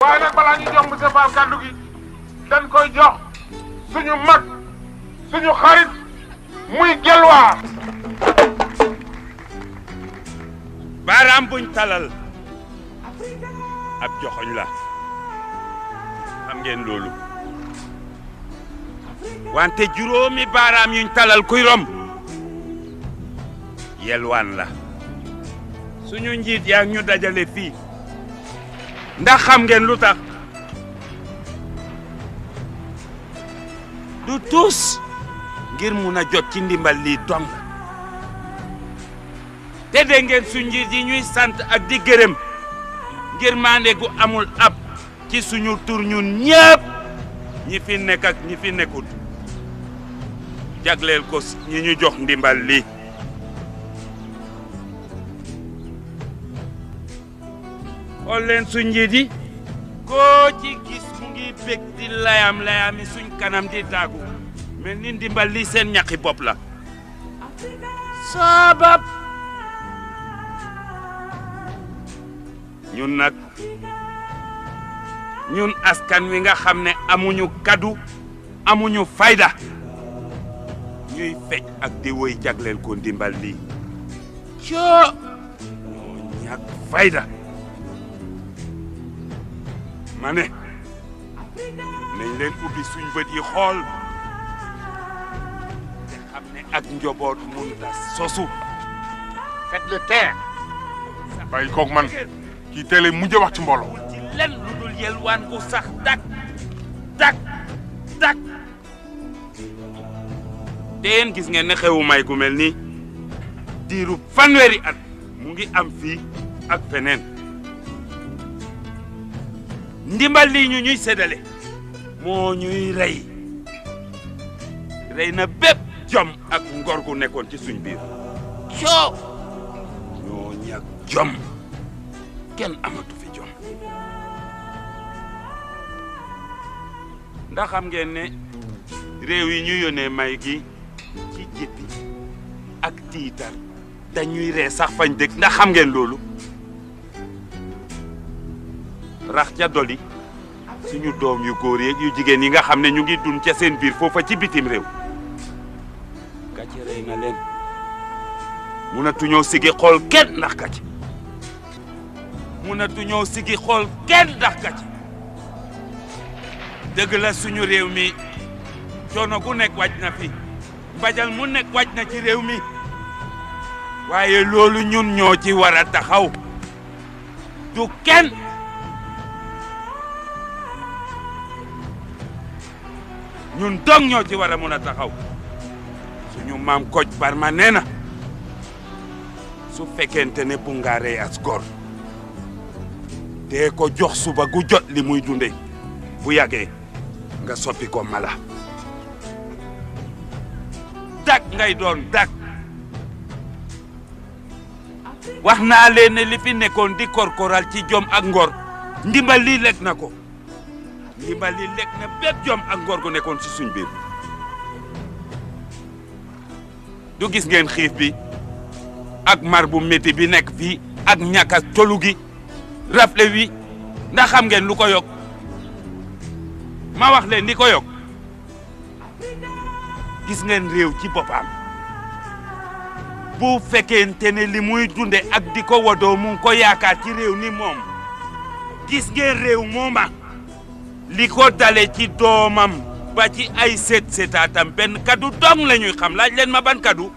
waaye nag balaa ñu jox monsieur Fall kàddu gi dañ koy jox suñu mag suñu xarit muy gelwaa. baaraam buñ talal ab joxoñ la xam ngeen loolu wante juróomi baaraam yuñ talal kuy romb yelwaan la suñu njiit yaa ñu dajale fii ndax xam ngeen lu tax du tuus ngir mun a jot ci ndimbal lii dong te dégg ngeen suñu njiit yi ñuy sant ak di gërëm ngir maande gu amul ab ci suñu tur ñun ñëpp ñi fi nekk ak ñi fi nekkut jagleel ko ñi ñu jox ndimbal lii xool leen suñ njiit yi koo ci gis mu ngi bég di layam-layami suñ kanam di daagu mel ni ndimbal lii seen ñaqi bopp la sabab ñun nag ñun askan wi nga xam ne amuñu kaddu amuñu fayda ñuy fecc ak di woy jagleel ko ndimbal lii coo ñoo ñàkk fayda ma ne nañ leen ubbi suñ bët yi xool te xam ne ak njoboot mun ta sosu faites le taire. bàyyi koog man kii teel a mujj wax ci mbooloo. ci lenn lu dul yelwaan gu sax dak dak dak te yéen gis ngeen ne xewu may gu mel nii diiru fanweeri at mu ngi am fii ak feneen ndimbal lii ñu ñuy séddale moo ñuy rey na bépp jom ak ngor gu nekkoon ci suñ biir coo ñoo ñàkk jom kenn amatu fi jom ndax xam ngeen ne réew yi ñu yónnee may gi ci jéppi ak tiitar dañuy ree sax fañ dëkk ndax xam ngeen loolu rax ca doli suñu doom yu góor yeeg yu jigéen yi nga xam ne ñu ngi dund ca seen biir foofa ci bitim réew gàcce rey na leen mënatuñoo sigi xool kenn ndax gàcce mënatuñoo sigi xool kenn ndax gàcce dëgg la suñu réew mi coono gu nekk wàcc na fi mbajal mu nekk wàcc na ci réew mi waaye loolu ñun ñoo ci war a taxaw du kenn ñun dong ñoo ci war a mun a taxaw suñu maam Kocc Barma nee na su fekkente ne bu nga rey as góor te ko jox suba gu jot li muy dunde bu yàggee nga soppi ko mala dak ngay doon dak wax naa leen ne li fi nekkoon di korkoral ci jom ak ngor ndimbal lii lekk na ko ndimbal lii lekk na bépp jom ak ngor gu nekkoon ci suñ biir du gis ngeen xiif bi ak mar bu métti bi nekk fii ak ñàkk a tolu gi rafle wi ndax xam ngeen lu ko yokk ma wax leen li ko yokk gis ngeen réew ci boppam bu fekkente ne li muy dunde ak di ko wodoo mu ngi ko yaakaar ci réew ni moom gis ngeen réew mooma li ko dale ci doomam ba ci ay seetaatam benn kaddu dong la ñuy xam laaj leen ma ban kaddu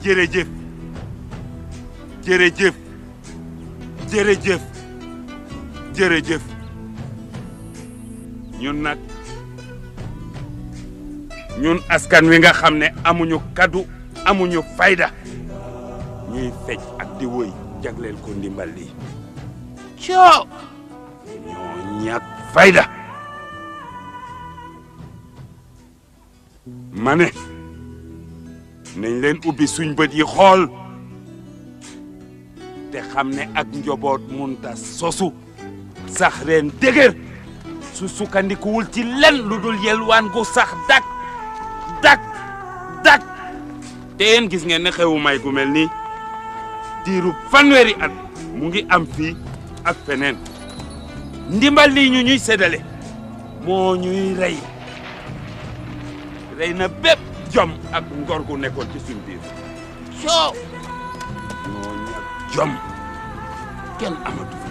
jërëjëf jërëjëf jërëjëf jërëjëf ñun nag ñun askan wi nga xam ne amuñu kaddu amuñu fayda ñuy fecc ak di woy jagleel ko ndimbal lii coo ñoo ñàkk fayda ma ne nañ leen ubbi suñ bët yi xool te xam ne ak njoboot munta sosu sax reen dëgër su sukkandikuwul ci len lu dul yelwaan gu sax dak te yéen gis ngeen ne xewu may gu mel nii diiru fanweeri at mu ngi am fii ak feneen ndimbal lii ñu ñuy séddale moo ñuy rey na bépp jom ak ngor gu nekkoon ci suñu biir ñoo ñàkk jom kenn amatu fi